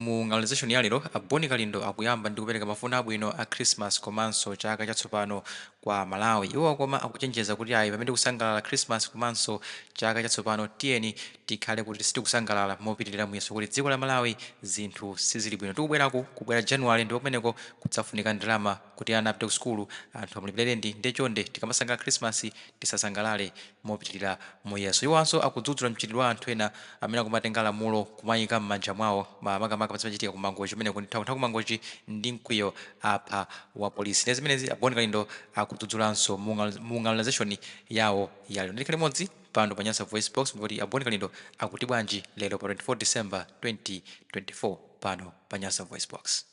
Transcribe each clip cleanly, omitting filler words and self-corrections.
Mu Ng'alulization ya lero, a Bon Kalindo akuyamba ndi kupereka mafuno abwino a Christmas komanso chaka chatsopano kwa Amalawi. Iwowa koma akuchenjeza kuti ayi, pamene tikusangalala Christmas komanso chaka chatsopano, tiyeni tikhale kuti sitikusangalala mopitilira muyeso kuti dziko la Malawi zinthu sizili bwino. Tikubweraku, kubwera January ndipo kumeneko kudzafunika ndalama kuti ana apite ku sukulu, anthu amulipire lendi nde chonde tikamasangalala Christmas tisasangalale mopitilira muyeso. Iwowanso akudzudzula mchitidwe wa anthu ena amene akumatenga lamulo kumayika mmanja mwawo makamaka pa zimachitika ku Mangochi kumeneko ndithu anthu aku Mangochi ndi mkwiyo apha wa polisi. Ndiye zimenezi a Bon Kalindo akudzudzulанso mu ng'alulization yawo ya lero. Ndiye tikhale limodzi pano pa Nyasa VoiceBox mumve kuti a Bon Kalindo akuti bwanji lero pa 24 December 2024 pano pa Nyasa VoiceBox.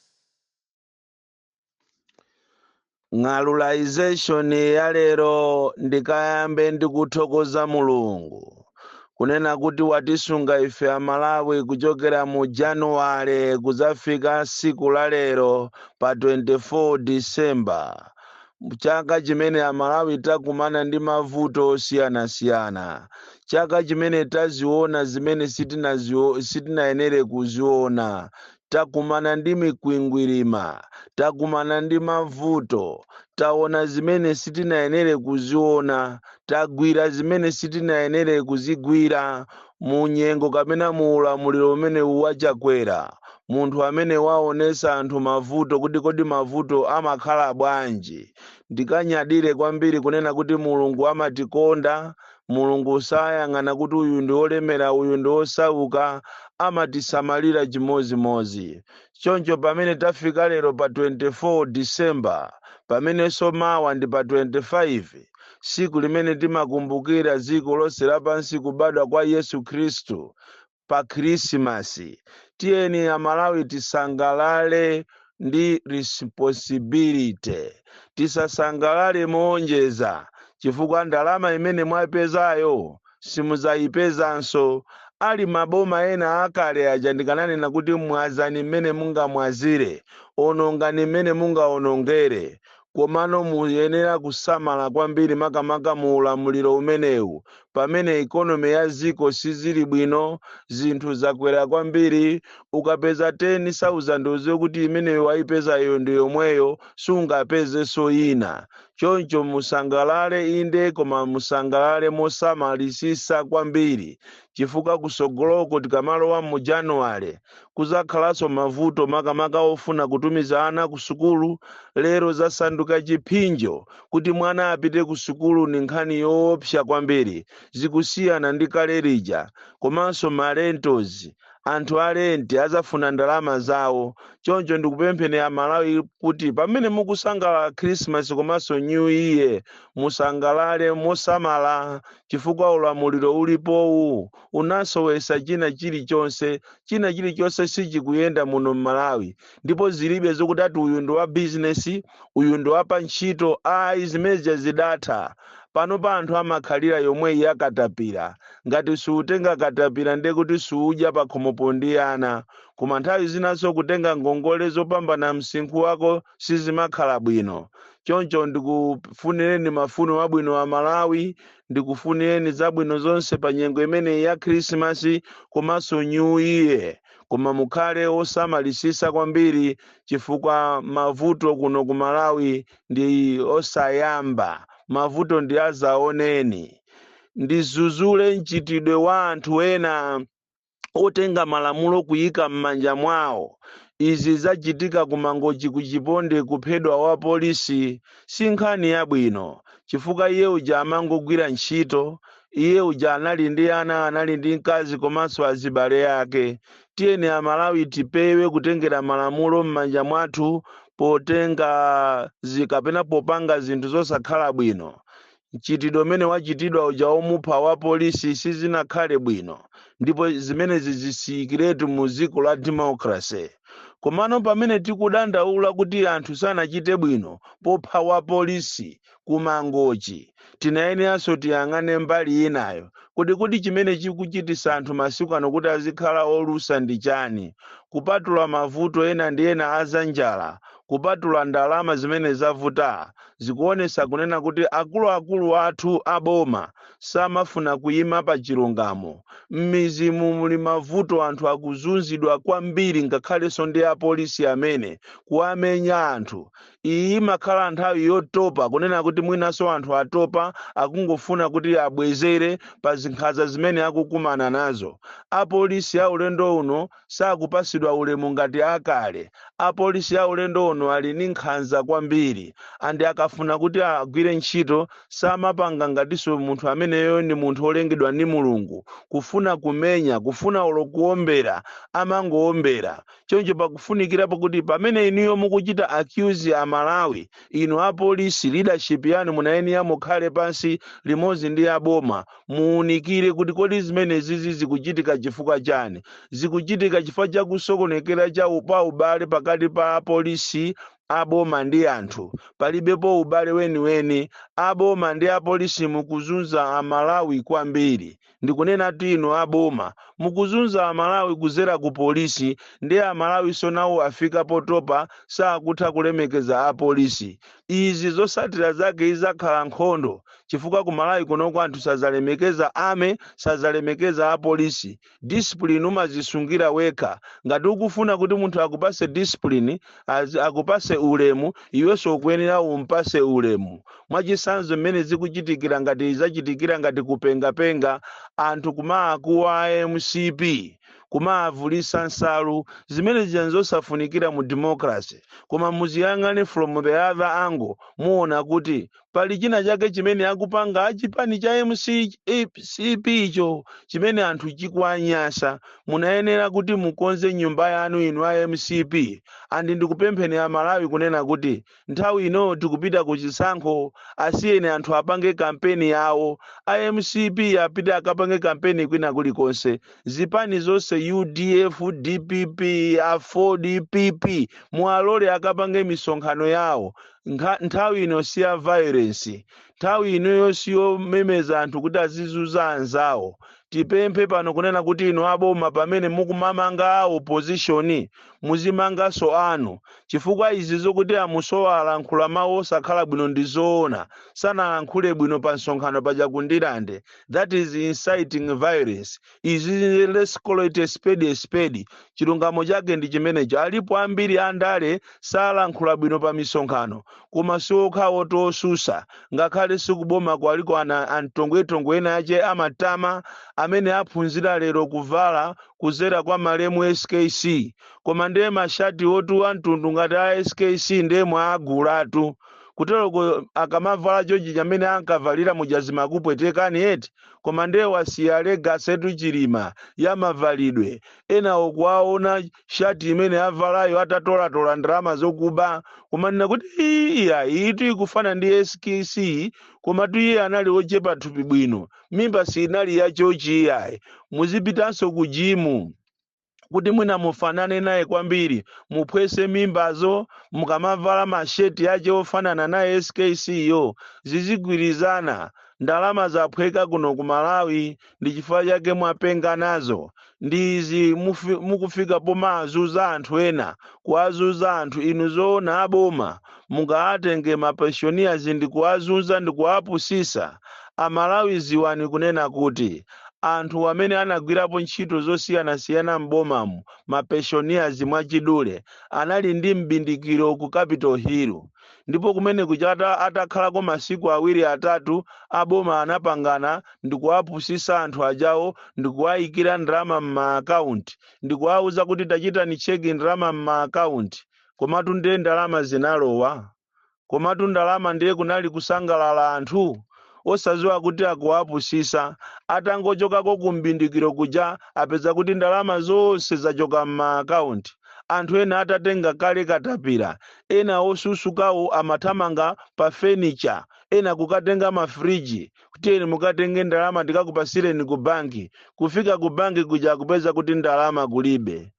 Ng'alulization ya lero, ndikayambe ndikuthokoza Mulungu kunena kuti watisunga ife Amalawi kuchokera mu January kudzafika siku la lero pa 24 December, chaka chimene Amalawi takumana ndi mavuto osiyanasiyana, chaka chimene taziona zimene sitinayenere kuziona. Takumana ndi mikwingwirima, takumana ndi mavuto, taona zimene sitinayenere kuziona, tagwira zimene sitinayenere kuzigwira mu nyengo kapena mu ulamuliro umenewu wa Chakwera, munthu amene waonesa anthu mavuto kuti kodi mavuto amakhala bwanji. Ndikanyadire kwambiri kunena kuti Mulungu amatikonda. Mulungu sayang'ana kuti uyu ndi wolemera, uyu ndi wosauka, amatisamalira chimodzimodzi. Choncho pamene tafika lero pa 24 December, pamenenso mawa ndi pa 25, tsiku limene timakumbukira dziko lonse lapansi kubadwa kwa Yesu Khristu, pa Khrisimasi, tiyeni Amalawi tisangalale ndi responsibility. Tisasangalale moonjeza chifukwa ndalama imene mwapezayo simudzayipezanso. Ali maboma ena akale aja ndikananena kuti mwazani mmene mungamwazire, onongani mmene mungaonongere. Komano muyenera kusamala kwambiri makamaka mu ulamuliro umenewu pamene economy ya dziko sizili bwino, zinthu zakwera kwambiri, ukapeza 10,000 udziwe kuti imeneyo waipezayo ndi yomweyo, sungapezenso ina. Choncho musangalale inde, koma musangalale mosamalisisa kwambiri chifukwa kusogoloko tikamalowa mu January Kuzakhalanso mavuto makamaka ofuna kutumiza ana ku sukulu. Lero zasanduka chiphinjo kuti mwana apite ku sukulu ndi nkhani yoopsa kwambiri. Zikusiyana ndi kale lija. Komanso ma rentals, anthu a rent azafuna ndalama zawo. Choncho ndikupempheni a Malawi kuti pamene mukusangalala Christmas komanso New Year musangalale mosamala chifukwa ulamuliro ulipowu unasowesa china chilichonse. China chilichonse sichikuyenda muno m'Malawi ndipo zilibe zokuti ati uyu ndi wa bizinesi, uyu ndi wa pa ntchito, ayi, zimenezija zidatha. Panopa anthu amakhalira yomweyi ya katapira. Ngati suutenga katapira ndiye kuti suudya pakhomopo ndi ana. Koma nthawi zinanso kutenga ngongole zopambana msinkhu wako sizimakhala bwino. Choncho ndikufunireni mafuno abwino a Malawi. Ndikufunireni zabwino zonse pa nyengo imeneyi ya Khrisimasi komanso New Year. Koma mukhale osamalisisa kwambiri chifukwa mavuto kuno ku Malawi ndi osayamba. Mavuto ndi azaoneni. Ndizuzule mchitidwe wa anthu ena otenga malamulo kuyika m'manja mwawo. Izi zachitika ku Mangochi ku Chiponde, kuphedwa wa polisi si nkhani yabwino chifukwa iye uja amangogwira ntchito, iye uja anali ndi ana, anali ndi mkazi komanso azibale ake. Tiyeni Amalawi tipewe kutengera malamulo m'manja mwathu potenga kapena popanga zinthu zosakhala bwino. Mchitidwe umene wachitidwa uja womupha wa polisi sizinakhale bwino ndipo zimenezi zisiyikiretu mu dziko la democracy. Komano pamene tikudandaula kuti anthu sanachite bwino popha wa polisi ku Mangochi, tinayeneranso tiyang'ane mbali inayo kuti kodi chimene chikuchitisa anthu masiku ano kuti azikhala olusa ndi chani, kupatula mavuto ena ndi ena azanjala. Kupatula ndalama zimene zavuta, zikuonesa kunena kuti akuluakulu athu aboma samafuna kuyima pa chilungamo. M'midzimu muli mavuto, anthu akuzunzidwa kwambiri, ngakhalenso ndi apolisi amene kuwamenya anthu. Iyi imakhala nthawi yotopa, kunena kuti mwinanso anthu atopa, akungofuna kuti abwezere pa zinkhanza zimene akukumana nazo. Apolisi a ulendo uno sakupasidwa ulemu ngati akale. Apolisi a ulendo uno ali ndi nkhanza kwambiri, and akafuna kuti agwire ntchito samapanga ngatinso munthu ameneyo ndi munthu olengedwa ndi Mulungu. Kufuna kumenya, kufuna olo kuombera, amangowombera. Choncho pakufunikirapo kuti pamene inuyo mukuchita accuse Amalawi, inu apolisi, leadership yanu munayenera mukhale pansi limodzi ndi aboma, muwunikire kuti kodi zimene zizi zikuchitika chifukwa chani? Zikuchitika chifukwa chakusokonekera cha pa ubale pakati pa apolisi, aboma ndi anthu. Palibepo ubale weniweni. Aboma ndi apolisi mukuzunza Amalawi kwambiri. Ndikunena tu, inu aboma mukuzunza Amalawi kuzera ku polisi, ndi Amalawi nawo afika potopa, sakutha kulemekeza apolisi. Izi zosatira zake izakhala nkhondo, chifukwa ku Malawi kunoko anthu sazalemekeza ame, sazalemekeza apolisi. Discipline umazisungira wekha. Ngati ukufuna kuti munthu akupase discipline, akupase ulemu, iwenso ukuyenera umpase ulemu. Mwachisanzo, mmene zikuchitikira, ngati zachitikira ngati kupengapenga, anthu kumaakuwa MCP, kumaavulisa nsalu, zimene zija zosafunikira mu democracy. Koma muziyang'ane from the other angle, muona kuti pali china chake chimene akupanga achipani cha MCP icho chimene anthu chikuwanyasa. Munayenera kuti mukonze nyumba yanu, inu a MCP. And ndikupempheni Amalawi kunena kuti nthawi ino tikupita ku chisankho, asiyeni anthu apange kampeni yawo. A MCP apite akapange kampeni kwina kulikonse. Zipani zonse, UDF, DPP, AFORD, PP, muwalole akapange misonkhano yawo. Nthawi ino si ya violence, nthawi inoyo siyomemeza anthu kuti azizuza anzawo. Tipemphe pano kunena kuti inu aboma, pamene mukumamanga a opposition, muzimanganso anu, chifukwa izi zokuti amusowa alankhula mawu osakhala bwino ndi zoona, sanalankhule bwino pa msonkhano paja kundilande. That is inciting violence. Izi, let's call it a spade a spade. Chilungamo chake ndi chimenecho. Alipo ambiri andale salankhula bwino pa misonkhano, koma siokhawo tosusa. Ngakhale sikuboma kwaliko ana amtongwetongwe ena ache amatama amene aphunzira lero kuvala kuzera kwa malemu SKC, koma ndiye mashati otu amtundu ngati a SKC ndiye mwaagulatu kuteroko, akamavala chochi chamene ankavalira mujazi makupwetekani eti. Koma ndiye wasiya legacy etu Chilima ya mavalidwe. Ena okuwaona shati imene avalayo atatolatola ndalama zokuba, kumanena kuti iya, itu ikufana ndi SKC, komatu iye anali wochepa thupi bwino, mimba sinali yachochi iyayi. Muzipitanso ku gym kuti mwina mufanane naye kwambiri, muphwese mimbazo. Mukamavala masheti ache ofanana naye SKC yo, zizigwirizana. Ndalama zaphweka kuno ku Malawi, ndi chifukwa chake mwapenga nazo. Ndi izi mukufika pomazuza anthu ena, kuwazuza anthu. Inu zoona aboma mungaatenge mapensioners ndi kuwazunza ndi kuwapusisa Amalawi? Ziwani kunena kuti anthu amene anagwirapo ntchito zosiyanasiyana m'bomamu, mapensioners mwachidule, anali ndi mbindikiro ku Capitol Hill, ndipo kumene kuchata atakhalako masiku 2 3, aboma anapangana ndikuwapusisa anthu ajawo, ndikuwayikira ndalama m'maakaunti, ndikuwawuza kuti tachitani check ndalama m'maakaunti. Komatu ndiye ndalama zinalowa, komatu ndalama ndiye kunali kusangalala anthu osadziwa kuti akuwapusisa. Atangochokako ku mbindikiro kuja, apeza kuti ndalama zonse zachoka m'maakaunti, anthu ena atatenga kale katapira. Ena osusukawo amathamanga pa furniture, ena kukatenga mafriji, tiyeni mukatenge ndalama tikakupasireni ku banki. Kufika ku banki kuja, kupeza kuti ndalama kulibe.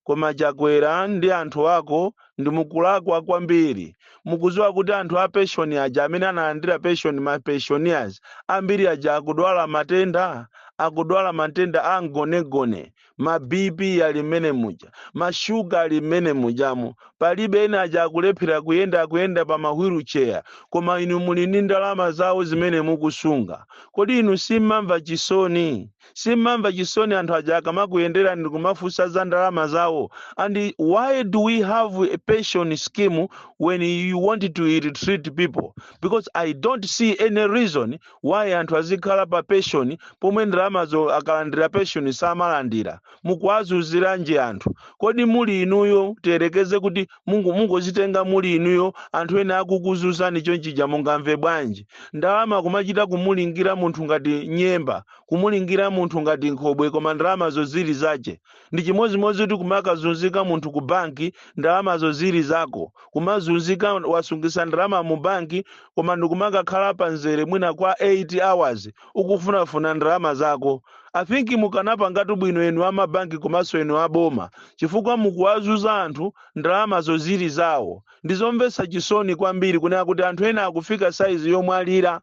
Koma Chakwera ndi anthu ako ndi mukulakwa kwambiri. Mukudziwa kuti anthu a pension aja amene analandira pension, ma pensioners ambiri aja akudwala matenda, akudwala matenda a mgonegone. Ma BP ali mmene muja, mashuga ali mmene mujamo. Palibe ena aja akulephera kuyenda, akuyenda pa ma wheelchair, koma inu muli ndi ndalama zawo zimene mukusunga. Kodi inu simmamva chisoni? Simmamva chisoni anthu aja akamakuyenderani ndikumafunsa za ndalama zawo? And why do we have a pension scheme when you want to ill-treat people? Because I don't see any reason why anthu azikhala pa pension pomwe ndalamazo akalandira pension samalandira. Mukuwazunziranji anthu? Kodi muli inuyo, tiyerekeze kuti mungozitenga muli inuyo, anthu ena akukuzunzani chonchija, mungamve bwanji? Ndalama kumachita kumulingira munthu ngati nyemba, kumulingira munthu ngati nkhobwe, koma ndalamazo zili zache. Ndi chimodzimodzi kuti kumakazunzika munthu ku banki, ndalamazo zili zako. Kumazunzika, wasungisa ndalama mu banki, koma ndikumakakhala panzere mwina kwa 8 hours ukufunafuna ndalama zako. I think mukanapangatu bwino enu amabanki komanso enu aboma, chifukwa mukuwazuza anthu, ndalamazo zili zawo. Ndizomvetsa chisoni kwambiri kunena kuti anthu ena akufika saizi yomwalira,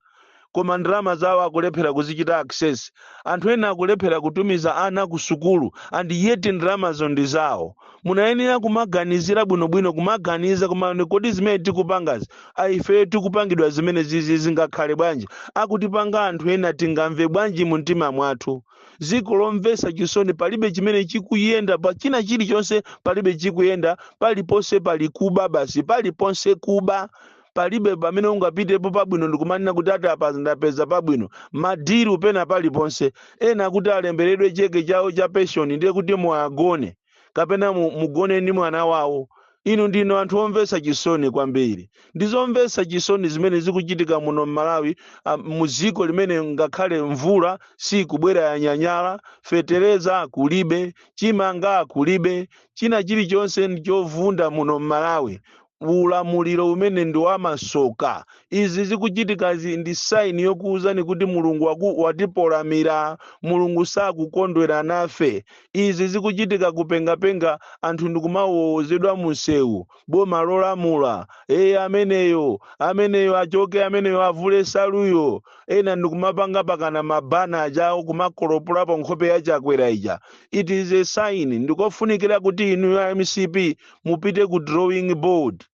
koma ndalama zawo akulephera kuzichita access. Anthu ena akulephera kutumiza ana ku sukulu, and yet ndalamazo ndi zawo. Munayenera kumaganizira bwinobwino, kumaganiza koma kodi zimene tikupangazi, aife tikupangidwa zimene zizi, zingakhale bwanji? Akutipanga anthu ena, tingamve bwanji mu mtima mwathu? Dziko lomvetsa chisoni. Palibe chimene chikuyenda pa china chilichonse, palibe chikuyenda. Paliponse pali kuba basi, paliponse kuba. Palibe pamene ungapitepo pabwino ndikumanena kuti ati apa ndapeza pabwino. Ma deal pena paliponse. Ena kuti alemberedwe cheke chawo cha pension, ndiye kuti muagone kapena mugone ndi mwana wawo. Inu ndinu anthu omvetsa chisoni kwambiri. Ndizomvetsa chisoni zimene zikuchitika muno m'Malawi, muziko limene ngakhale mvula sikubwera, yanyanyala, fetereza kulibe, chimanga kulibe, china chilichonse ndichovunda muno m'Malawi. Ulamuliro umene ndi wamasoka. Izi zikuchitikazi ndi sign yokuwuzani kuti Mulungu watipolamira, Mulungu sakukondwera nafe. Izi zikuchitika kupengapenga, anthu ndikumawowozedwa munsewu, boma lolamula, eye ameneyo, ameneyo achoke, ameneyo avule saluyo. Ena ndikumapanga pakana ma banner ajawo, kumakolopolapo nkhope ya Chakwera ija. It is a sign. Ndikofunikira kuti inu ya MCP mupite ku drawing board,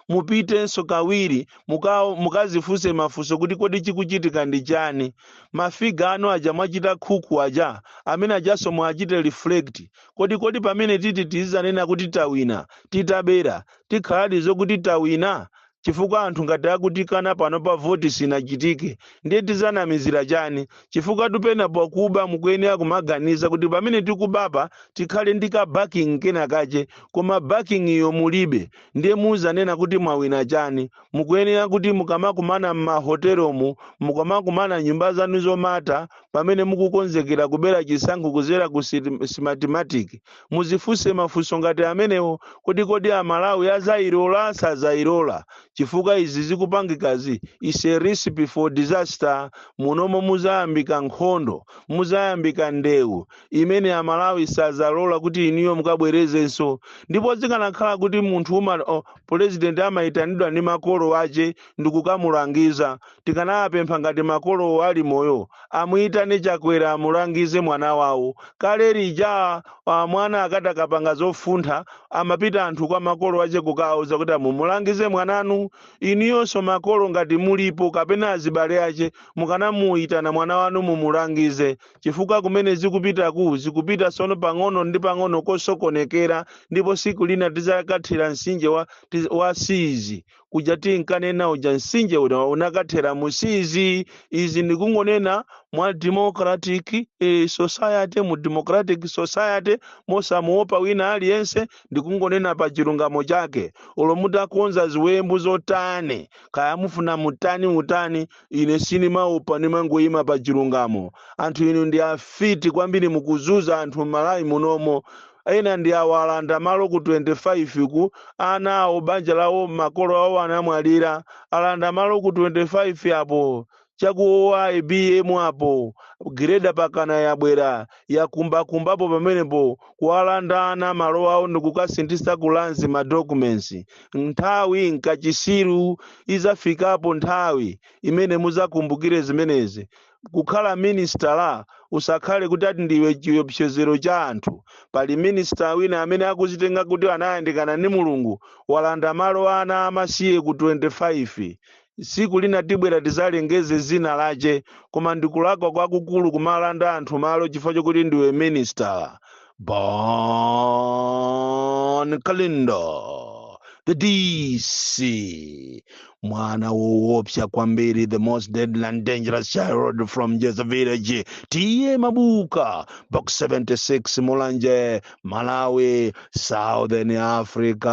mupitenso kawiri, mukazifunse mafunso kuti kodi chikuchitika ndi chani? Ma figure anu aja mwachita khuku aja, amene ajaso mwachite reflect. Kodi pamene titi tizanena kuti tawina titabera, tikhaladi zokuti tawina? Chifukwa anthu ngati akutikana pano pa voti sinachitike, ndiye tizanamizira chani? Chifukwa tupena pakuba mukuyenera kumaganiza kuti pamene tikubapa tikhale ndi ka backing kena kache, koma backing iyo mulibe, ndiye muzanena kuti mwawina chani? Mukuyenera kuti mukamakumana m'mahoteromu, mukamakumana nyumba zanu zomata, pamene mukukonzekera kubera chisankho kuzera ku Smartmatic, muzifunse mafunso ngati amenewo kuti kodi Amalawi azayilola, sazayilola? Chifukwa izi zikupangikazi is a recipe for disaster. Munomo muzayambika nkhondo, muzayambika ndewu imene Amalawi sazalola kuti iniyo mukabwerezenso. Ndipo zikanakhala kuti munthu president amayitanidwa ndi makolo ache ndikukamulangiza, tikanapempha ngati makolowo ali moyo, amuyitane Chakwera amulangize mwana wawo. Kale lija mwana akati akapanga zofuntha, amapita anthu kwa makolo ache kukawuza kuti mumulangize mwananu. Inuyonso makolo ngati mulipo kapena azibale ache, mukanamuyitana mwana wanu mumulangize, chifukwa kumene zikupitaku zikupita sono pang'ono ndi pang'ono kosokonekera. Ndipo siku lina tizakathira msinje wa sizi kuja tinkanena uja, msinje una unakathera musizi. Izi ndikungonena mwa democratic society, mu democratic society mosamuopa wina aliyense, ndikungonena pa chilungamo chake. Olo mutakonza ziwembu zotani, kaya mufuna mutani mutani, ine sinimaopa, nimangoyima pa chilungamo. Anthu inu ndi afiti kwambiri, mukuzuza anthu m'Malawi munomo. Ena ndi awalanda malo ku 25 ku ana awo, banja lawo, makolo awo anamwalira, alanda malo ku 25 apo chaku IBM apo, grader pakana yabwera yakumbakumbapo pamenepo, kuwalanda ana malo awo ndikukasinthisa ku lands ma documents. Nthawi nkachisiru, izafikapo nthawi imene muzakumbukire zimenezi. Kukhala ministala usakhale kuti ati ndiwe chiopsezero cha anthu. Pali minista wina amene akuzitenga kuti anayandikana ndi Mulungu, walanda malo ana amasiye ku 25. Siku lina tibwera tizalengeze zina lache, koma ndikulakwa kwakukulu kumalanda anthu malo chifukwa chokuti ndiwe minister. Bon Kalindo, the DC, mwana woopsa kwambiri, the most deadly and dangerous child from Jeza Village, T/A Mabuka, Box 76, Mulanje, Malawi, Southern Africa.